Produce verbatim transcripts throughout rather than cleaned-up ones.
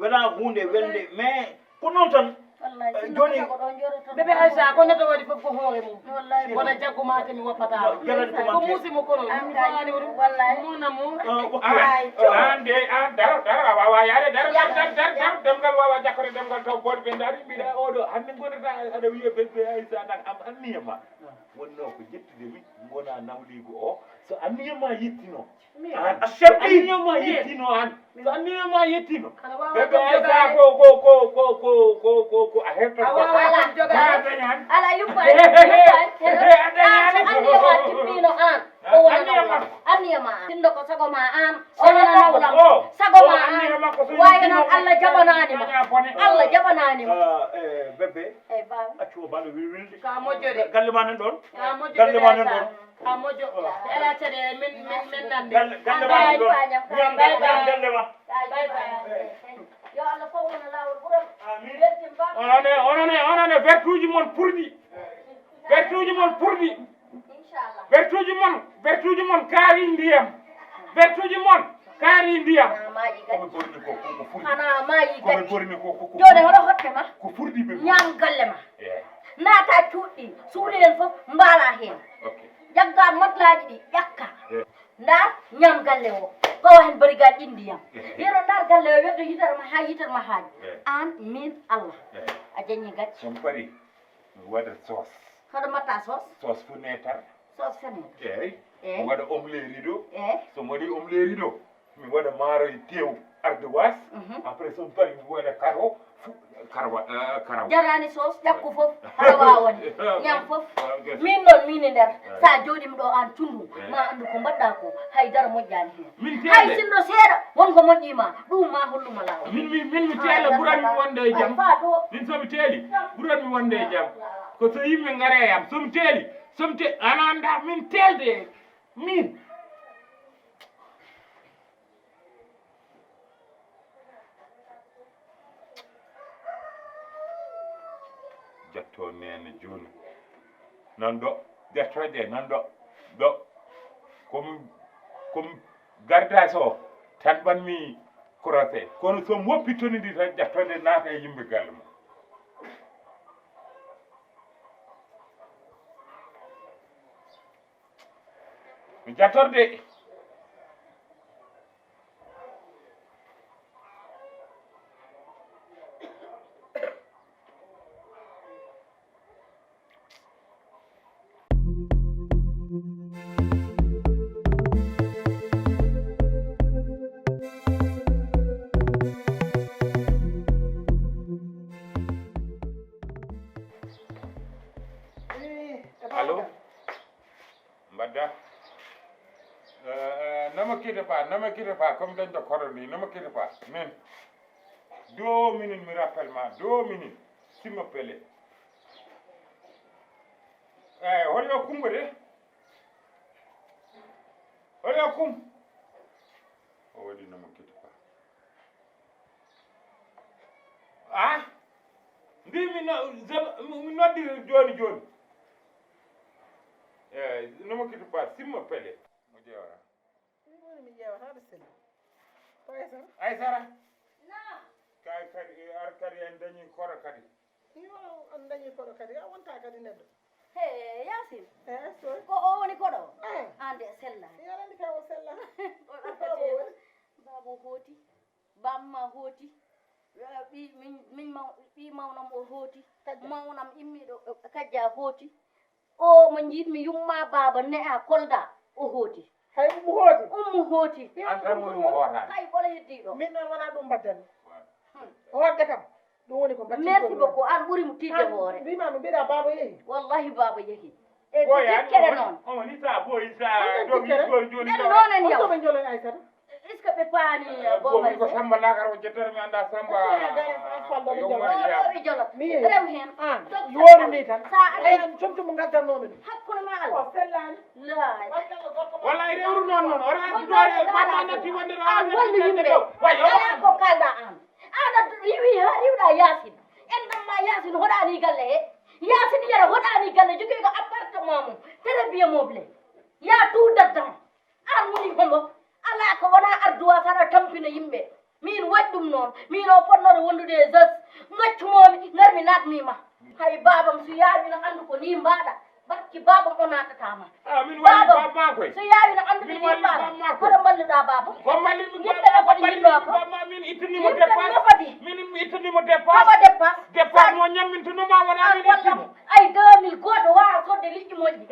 wonaa huunde welde, mais ko noon tan. Joni, Bébé Aïcha, ko neɗɗo waɗi fof ko hoore mum. Wona jaggu ma te mi woppata. Jarani ko ko muusi mo kono mi faani wuro. Mon amour. An de, an daro daro a wawa yaade daro daro daro daro daro demgal wawa jakkore demgal taw boɗo ɓe daari mbiɗa oɗo hande gonata aɗa wiya bébé Aïcha nan am anniya ma wonno ko ƴettude mi gona nawligo o so anniya ma yettino an a seppi anniya ma yettino an so anniya ma yettino bébé Aïcha ko ko ko ko ko ko ko ko a hefta ko a dañan ala yuppa yuppa a dañan anniya ma tippino an o wona Ma an, o wonana fulan. Sago ma an. Wayo noon, Allah jaɓanaani ma. Allah jaɓanaani ma. Bébé, accu o balo wilwilde. Ka moƴƴude. Galle ma nan ɗon. Ka moƴƴude. Galle ma nan ɗon. Ka moƴƴo. Ala cede min min min nande. Galle ma nan ɗon. Ñam galle ma. Bye bye. Yo Allah fof wona laawol ɓural. Amin. Weltin ba. Onone onone onone vertuji mon purɗi. Vertuji mon purɗi. Inchallah. Vertuji mon, vertuji mon kaari ndiyam. Vertuji mon kaari ndiyam. Ana maayi gati. Koɓe borni ko ko furɗi. Ana maayi gati. Koɓe borni ko ko furɗi. Joni hoɗo hotte ma. Ko furɗi ɓe. Ñaam galle ma. Naata cuuɗi suuɗi en fof mbaala heen. Jagga matlaaji ɗi ƴakka. Ndaar ñaam galle o. Pawa heen barigal ɗi ndiyam. Yero ndaar galle o weddo yitere ma haa yitere ma haaji. Aan min Allah. A jañi gacce. Son pari. Mi waɗa sauce. Hoɗo mbatta sauce? Sauce fenêtre. Sauce fenêtre. Eyi. Eyi. Mi waɗa omelette rideau. Eyi. So mi waɗi omelette rideau, mi waɗa maaro e tew ardoise. Après so mi pari mi waɗa karo fu karawa eh, karawa. Jarani sauce ƴakku fof. Haɗa wawa wonde. Ñam fof. Min noon min e nder. Sa jooɗima ɗo an cundu ma anndu ko mbaɗɗa ko haydara moƴƴani heen. Hay sinno seeɗa wonko moƴƴima ɗum ma holluma laawol. Min min min mi teela ɓuranmi wonde e jam. Min somi teeli ɓuranmi wonde e jam. Ko so yimɓe ngare e am somi teeli somi te ana annda min teelde min. Jatto nene joni nan ɗo. Jattoje nan ɗo ɗo. Komi komi garda so tan ɓanmi croisé kono somi woppi tonidi tan jattoje naata e yimɓe galle mum. Mi jattorde. Allo. Mbaɗda. Nama kite pa nama kite pa comme dañɗo koɗo ni nama kite pa min. Deux minutes mi rappel ma deux minutes. Simma pele. Eyi hoɗo yo kumba de. Hoɗo yo kum. O waɗi nama kite pa. Ah. Mbi mi no mi noddiri joni joni. Eyi no mokkiti pa simma pele. Mo ƴeewata. Ɗum woni mi ƴeewata ɓe selli. Ko Aysara? Aysara. Kay kadi ar kadi en dañi koɗo kadi. Yo on dañi koɗo kadi a wonta kadi neɗɗo. He Yasin. Eyi so. Ko o woni koɗo? An de sella. Yarandi ka o sella. Babu hooti. Bamma hooti. Ɓi min min maw ɓi mawnam o hooti. Mawnam immiɗo kajja hooti. O mo njiɗmi yumma baaba ne'a kolda o hooti. Hay ummu hooti. Ummu hooti. An tan woni mo hootani. Hay ɓola heddiɗo. Min noon wona ɗum mbaddami. Hootde kam. Ɗum woni ko mbaɗti. Merci beaucoup an ɓuri mo tiiɗde hoore. Mbima no mbiɗa baaba yehi. Wallahi baaba yehi. E ko tikkere noon. Omo ni sa boyi sa dogi joni joni. Ɓen noon en yaw. Ɓe jolo Aysata. Est-ce que ɓe paani booma ko samba lakar o jettata mi anda samba. Ɓe jolo rew heen. Yori ni tan. Sa ari an comtu mo gaddannomi ɗum. Hakkunde ma Allah. Laay. Wallahi rewru noon noon o rewru doore bamma natti wonde ɗo an wallu yimɓe. Ala ko kalɗa an. An a yiwi ha riwɗa Yasin. En ɗamma Yasin hoɗani galle he. Yasin yara hoɗani galle jogui ko appartement mum. Très bien meublé. Ya tout dedans. An woni homo. Ala ko wona arduwa tan a tampina yimɓe. Min waɗi ɗum noon. Min o potnoɗo wondude e zas. Gaccumomi garmi natnima. Hay babam so yawino andu ko ni mbaɗa. Barki babam o natatama. Ah, min walli bamma koy. So yawino andu ko ni mbaɗa. Hoɗo mballuɗa babam? Ko mballi mi bamma ko mballi mi bamma min ittanimo dépense. Min ittanimo dépense. Homo dépense? Dépense mo ñammintuno ma wona min ittimo. Ay deux mille goɗɗo wawa sodde liƴƴi moƴƴi.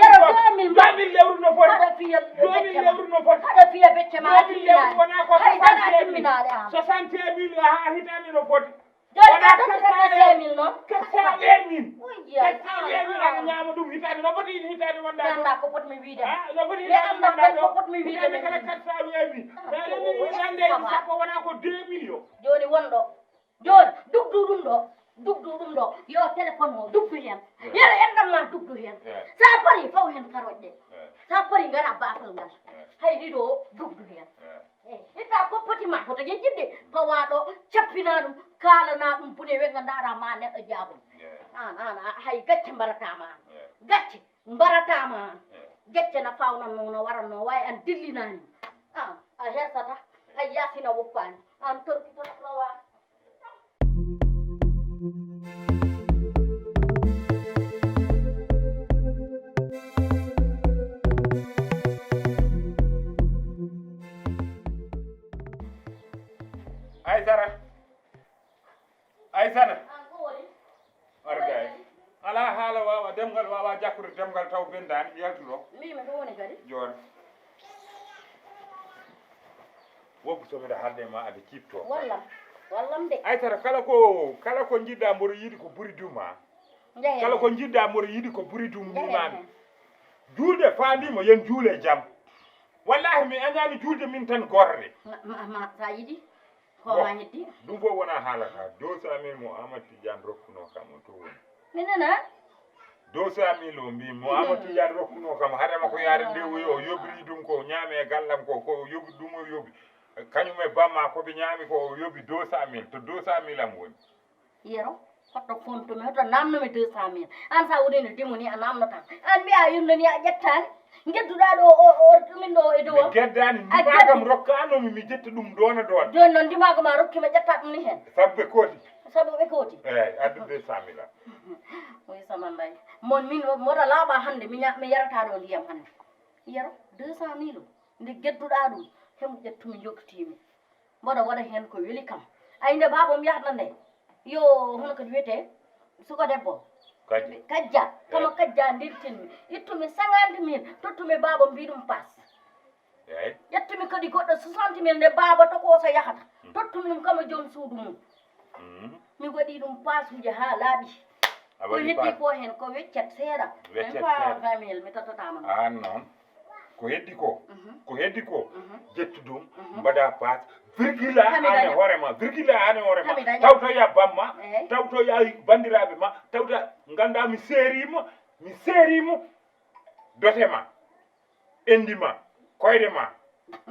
Yero deux mille deux mille lewru no foti. Haɗa fiya deux mille lewru no foti. Haɗa fiya becce ma. Deux mille lewru wona ko soixante et un mille. Soixante et un mille ha hitande no foti. Joni ka totta quatre cent vingt mille noon. Quatre cent vingt mille. Oya. Quatre cent vingt mille ana ñaama ɗum hitaande, no foti hitaande wonda ɗo? Mi annda ko potmi wiide. Ah, no foti hitaande wonda ɗo? Mi annda ko potmi wiide. Hitaande kala quatre cent vingt mille. Hitaande sappo wona ko deux millions. Joni wonɗo. Joni dugdu ɗum ɗo. Dugdu ɗum ɗo. Yo téléphone o dugdu hen. Yero enɗam ma dugdu hen. Sa pari faw hen karoɗɗe. Sa pari ngara bafal ngal. Hay rido dugdu hen. Itta ko poti ma hoto yejjidde, pawa ɗo, cappina ɗum, kaalana ɗum bune we nga ndaara ma neɗɗo jaabum. An an a- hay gacce mbaratama an. Gacce mbaratama an. Gacce na fawnan no no waran no way an dillinani. An a hersata, hay yasina woppani. An torki torki rawa. Aysara. Aysara. Argay. Ala haala wawa demgal wawa jakkude demgal taw bendani yaltuɗo. Mbimi ko woni kadi? Joni. Woppu so mbiɗa haalde ma aɗa cipto. Wallam. Wallam de. Aysara kala ko kala ko jiɗɗa mboɗo yiɗi ko buri duma. Kala ko jiɗɗa mboɗo yiɗi ko buri dum mbimami. Julde fandimo yen juule jam. Wallahi mi añani julde min tan gorre. Ma ma sa yiɗi. Ko ma heddi. Ɗum fof wona haalata. Deux cent mille mo Amadou Tidiane rokkuno kam o to woni. Mi nana. Deux cent mille o mbi mo Amadou Tidiane rokkuno kam haɗama ko yaade ndewoyi o yobri ɗum ko ñaame e gallam ko ko o yobi ɗum o yobi. Kañum e bamma ko ɓe ñaami ko o yobi deux cent mille to deux cent mille am woni. Yero hoto fontumi hoto namnomi deux cent mille an sa woni no dimo ni a namnotan an mbiya yumno ni a ƴettani gedduɗa ɗo o ɗumin ɗo e dow mi geddani ndimagam rokkanomi mi ƴetta ɗum ɗona ɗon joni noon ndimago ma rokkima ƴetta ɗum ni hen sabbe kooti sabu ɓe kooti eyyi addu deux cent mille an oui sama mbay mon min moɗa laaɓa hande mi ña- mi yarata ɗo ndiyam hande yero deux cent mille o nde gedduɗa ɗum hemo ƴettumi jokkitimi mboɗo waɗa heen ko weli kam ay nde baabam yahata nde yo hono kadi wiyetee suka debbo kajja kama kajja ndirtinmi ittumi cinquante mille tottumi baaba mbi ɗum paas ƴettumi kadi goɗɗo soixante mille nde baaba tokooso yahata tottumi ɗum kama joom suudu mum mi waɗi ɗum paasuuji haa laaɓi ko heddi ko heen ko weccet seeɗa en ko vingt mille mi tottatama ɗum an noon ko heddi ko ko heddi ko ƴettu ɗum mbaɗa paas virgule a an e hoore ma virgule a an e hoore ma tawtoya bamma tawtoya banndiraaɓe ma tawta ngannda mi seerima mi seerima dote ma enndi ma koyɗe ma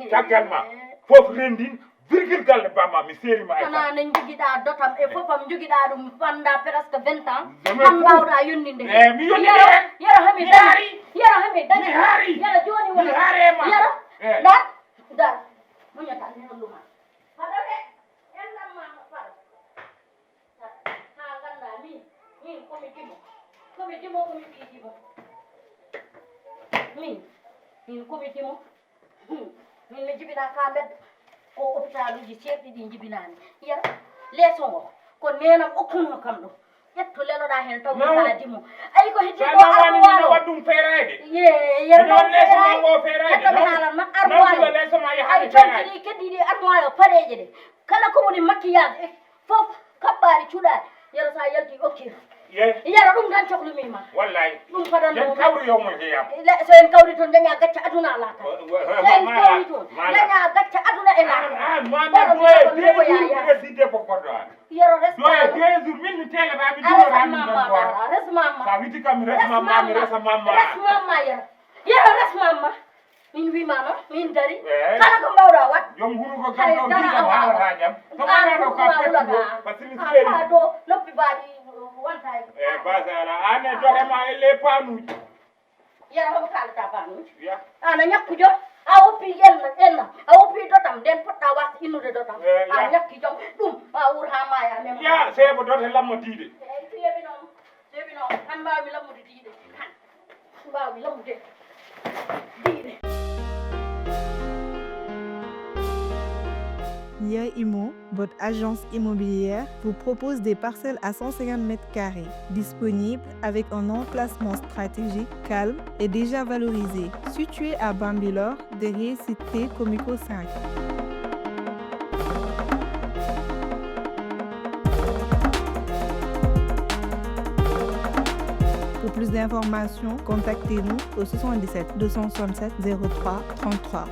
caggal ma fof renndin virgule galle bamma mi seerima ay kana ne jogiɗa dotam e fof am jogiɗa ɗum panda presque vingt ans tan mbawɗa yonninde eh, mi yonnide yero hami dañi yero hami dañi yero joni wona yero dar dar muñata mi holluma haɗa ɓe en ɗamma faro ha ganda min min komi dimo komi dimo komi ɓi dimo min min komi dimo min mi jibina ka mbedda ko hôpitaluji ceerɗi ɗi jibinani yero leeso ngo ko nenam okkuno kam ɗum ƴetto leloɗa hen taw haadi mo ayi ko heddi ko armoire o ɗum feerayde ye yero ɗum feerayde ƴetto mi haalan ma armoire o ay comci ɗi keddi ɗi armoire o paɗeje ɗe kala ko woni maquillage e fof kaɓɓaari cuɗaari yero sa yalti okkir yero ɗum tan cohlumi ma wallay ɗum fadan en kawri yowmal qiyam so en kawri toon daña gacca aduna ala tan so en kawri toon daña gacca aduna e laata ɓoɗo mi soɓa mi ko yaya yero resmamma resmamma sa witi kam mi resmamma mi resmamma resmamma yero yero resmamma min wima noon min dari kala ko mbawɗa wat joom hunuko kam ɗo jiɗam haalata jam to ɓanaɗo ka pettuɗo par ce que mi seeri ɗo noppi baɗi wontaji e base ala an e dote ma e les panuji yara homo kalata panuji an a ñakku joom a woppi enna enna a woppi dotam nden poɗɗa wasde innude dotam a ñakki joom ɗum ma wuur ha maya men ya seebo dote lammo diide eyi seeɓi noon seeɓi noon han mbawmi lammude diiɗe han L'I A Imo, votre agence immobilière, vous propose des parcelles à cent cinquante mètres carrés, disponibles avec un emplacement stratégique, calme et déjà valorisé. Situé à Bambilor, derrière Cité Comico cinq. Plus d'informations, contactez-nous au soixante-dix-sept deux cent soixante-sept zéro trois trente-trois.